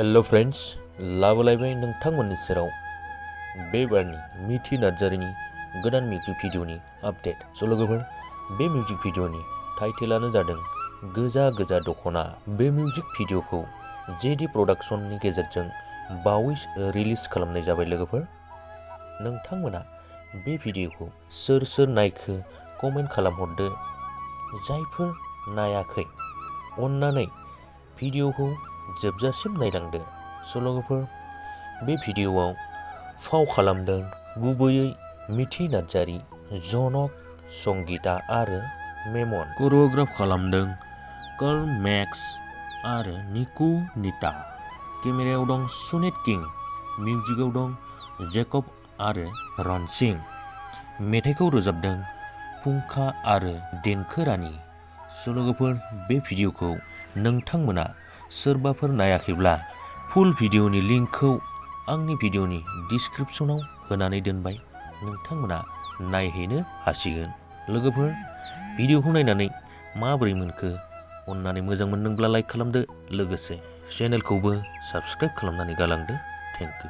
Hello friends, लाबोलायबाय नोंथांमोननि सेराव बे बारनि मिथि नार्जारीनि गोदान मिउजिक भिडिअनि आपडेट। स' लोगोफोर, बे मिउजिक भिडिअनि टाइटेलानो जादों गोजा गोजा दख'ना। बे मिउजिक भिडिअखौ जेडि प्रडाक्शननि गेजेरजों बावैसो रिलिज खालामनाय जाबाय। लोगोफोर, नोंथांमोना बे भिडिअखौ सोर सोर नायखो कमेन्ट खालामहरदो। जायफोर नायाखै अन्नानै भिडिअखौ जोबजासिम नायलांदो। स' लोगोफोर, बे भिडिअआव फाव खालामदों गुबैयै मिथि नार्जारी, जनक, संगीता आरो मेमन। करिय'ग्राफ खालामदों कार्ल मैक्स आरो निकु निता। केमेरायाव दं सुनित किं, मिउजिकआव दं जेकब आरो रनसिं। मेथाइखौ रोजाबदों फुंखा आरो देंखो रानि। स' लोगोफोर, बे भिडिअखौ नोंथांमोना सोरबाफोर नायाखैब्ला फुल भिडिअनि लिंकखौ आंनि भिडिअनि डिसक्रिपसनाव होनानै दोनबाय, नोंथांमोना नायहैनो हासिगोन। लोगोफोर, भिडिअखौ नायनानै माबोरै मोनखो अन्नानै मोजां मोनदोंब्ला लाइक खालामदो, लोगोसे चेनेलखौबो साबस्क्राइब खालामनानै गालांदो। Thank you.